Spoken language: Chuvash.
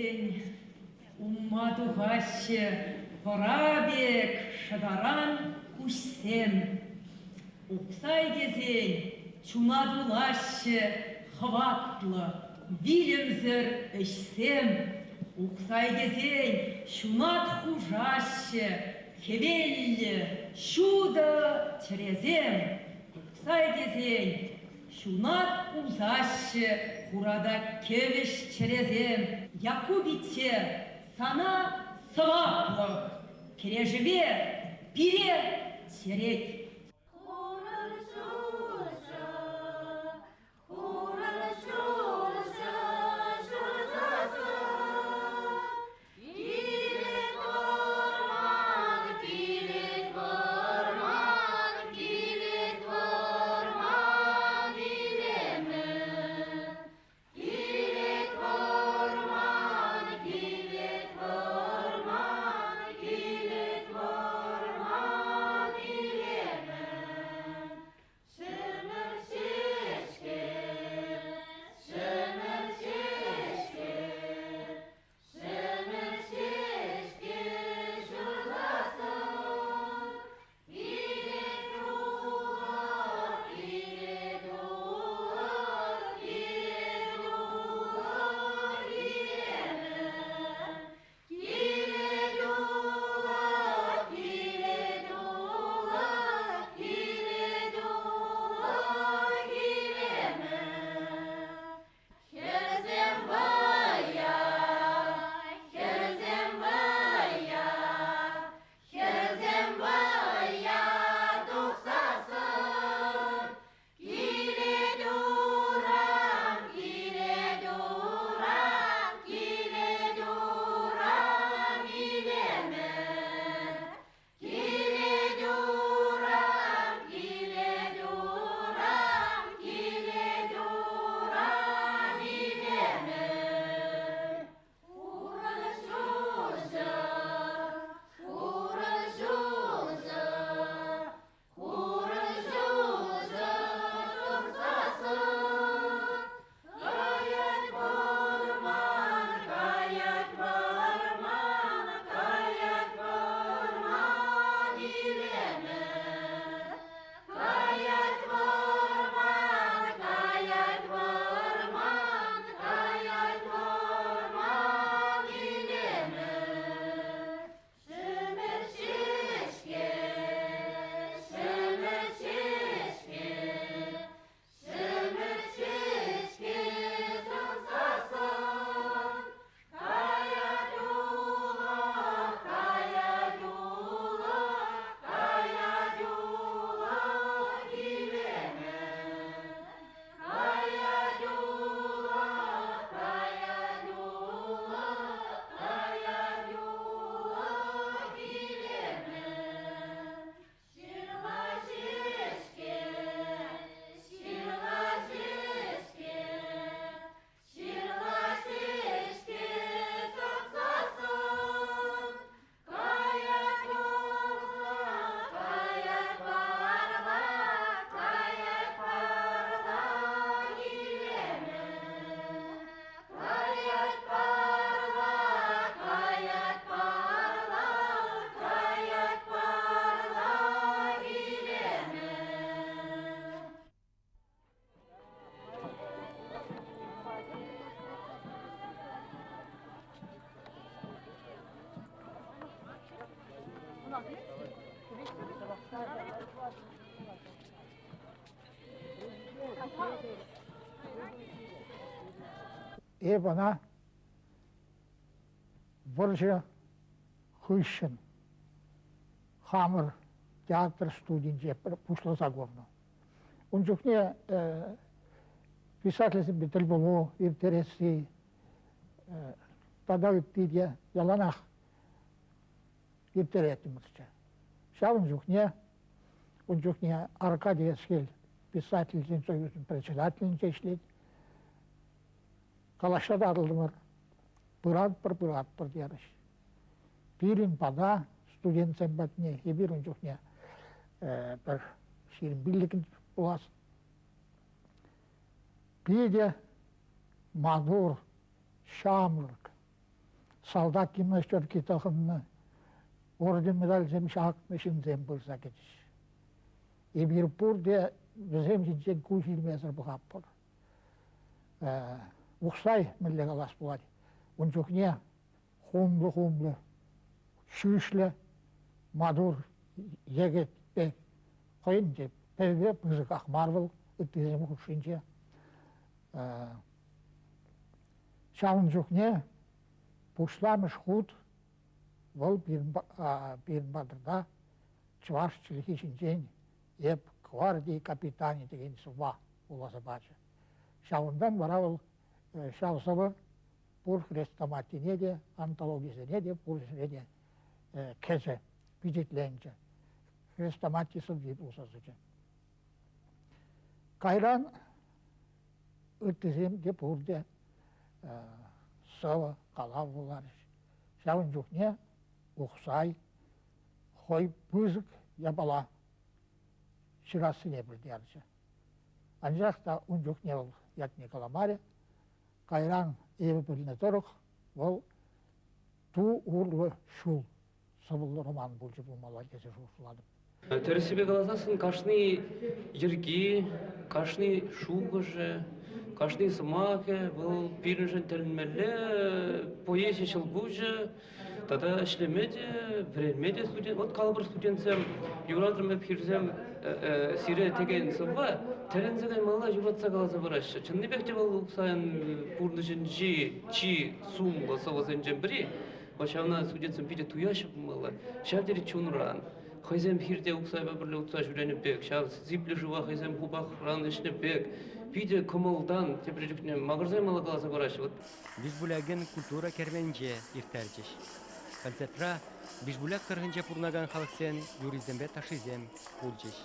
тесен умма тухаҫҫӗ пӑра пек шӑтаран куҫсем. Ухсай тесен чуна тулаҫҫӗ хӑватлӑ, вилӗмсӗр ӗҫсем. Ухсай тесен ҫунат хушаҫҫӗ хӗвеллӗ, ҫутӑ чӗресем. Ухсай тесен ҫунат усаҫҫӗ хурата кӗвӗҫ чӗресем. Якку пичче, сана сӑваплӑх, кӗрешӗве пире черет. Хурӑн ҫулҫӑ, хурӑн ҫулҫӑ ҫурсассӑн, Килет вӑрман, килет вӑрман, килет вӑрман илемӗ. Килет вӑрман, килет вӑрман, килет вӑрман илемӗ. Ҫӗмӗр ҫеҫке, ҫӗмӗр ҫеҫке, ҫӗмӗр ҫеҫке ҫурсассӑн, Килет улӑх, килет улӑх, килет улӑх илемӗ. Килет улӑх, килет улӑх, килет улӑх илемӗ. Хӗрсем вӑййа, хӗрсем вӑййа, Хӗрсем вӑййа тухсассӑн, килет урам, килет урам, килет урам илемӗ. Килет урам, килет урам, килет урам илемӗ. Хурӑн ҫулҫӑ, хурӑн ҫулҫӑ, хурӑн ҫулҫӑ тухсассӑн, каять вӑрман, каять вӑрман, каять вӑрман илемӗ. Каять вӑрман, каять вӑрман, каять вӑрман илемӗ. Ҫӗмӗр ҫеҫке, ҫӗмӗр ҫеҫке, ҫӗмӗр ҫеҫке сӑмсассӑн, Каять улах, каять улах, каять улах илемӗ. Каять улах, каять улах, каять улах илемӗ. Ҫырла ҫеҫке, ҫырла ҫеҫке, Ҫырла ҫеҫке татсассӑн, каять урла, каять парла, каять парла илемӗ. Каять парла, каять парла, каять парла илемӗ. Эп ӑна вӑрҫӑ хыҫҫӑн хамӑр театр студинче пуҫласа курнӑ. Ун чухне писательсемпе тӗлпулу ирттересси тата ытти те яланах ирттереттӗмӗрччӗ. Ҫавӑн чухне, ун чухне Аркадий Эсхель писательсен союзӗн председателӗнче ӗҫлет. Калаҫса татӑлтӑмӑр. Пыратпӑр, пыратпӑр терӗҫ. Пирӗн пата, студентсем патне, эпир ун чухне пӗр 25-лӗкӗн пулас. Питӗ маттур, ҫамрӑк. Салтак гимнастерки тӑхӑннӑ, орден медальсем ҫакнӑ ҫынсем пырса кӗчӗҫ. Эпир пурте вӗсем ҫинчен куҫ илмесӗр пӑхатпӑр. Ухсай, мӗнле калас пулать, ун чухне хумлӑ-хумлӑ, ҫӳҫлӗ, маттур йӗкӗт пек хӑйӗн те пӗве пысӑках мар вӑл ыттисем хушшинче. Ҫавӑн чухне пуҫламӑш хут вӑл пирӗн патӑрта чӑваш чӗлхи ҫинчен эп гварди капитанӗ текен сӑвва вуласа пачӗ. Ҫавӑнтан вара вӑл ҫав сӑвӑ пур хрестоматине те, антологисене те, пур ҫӗре те кӗчӗ, пичетленчӗ. Хрестомати сӑвви пулса тӑчӗ. Кайран ыттисем те пурте сӑвӑ, калав вуларӗҫ. Ҫавӑн чухне Ухсай хӑй пысӑк япала ҫырассине пӗлтерчӗ. Анчах та ун чухне вӑл ятне каламарӗ. Кайран эпӗ пӗлнӗ тӑрӑх вӑл ту урлӑ ҫул сӑвӑллӑ роман пулчӗ пулмалла тесе шухӑшлатӑп. Тӗрӗссипе каласассӑн кашни йӗрки, кашни шухӑшӗ, кашни сӑмахӗ вӑл пирӗншӗн тӗлӗнмелле поэзи ҫӑлкуҫӗ тата ӗҫлеме те, вӗренме те студент, вот калӑпӑр студентсем юратрӑм эп хирсем сире текен сӑвва тӗлӗнсе каймалла юратса каласа параҫҫӗ. Чӑннипех те вӑл Ухсайӑн пурнӑҫӗнчи чи сумлӑ сӑвӑсенчен пӗри. Вот ҫавна студентсем питӗ туяҫҫӗ пулмалла. Ҫав тери чунран. Хӑйсем хирте Ухсайпа пӗрле утса ҫӳренӗ пек, ҫав сиплӗ шыва хӑйсем хупахран ӗҫнӗ пек, питӗ кӑмӑлтан тепре чухне макӑрса ямалла каласа параҫҫӗ. Вот. Бижбуляген культура керменӗнче ирттерчӗҫ. Концертра Бижбуляк тӑрӑхӗнче пурӑнакан халӑхсен юррисемпе ташшисем пулчӗҫ.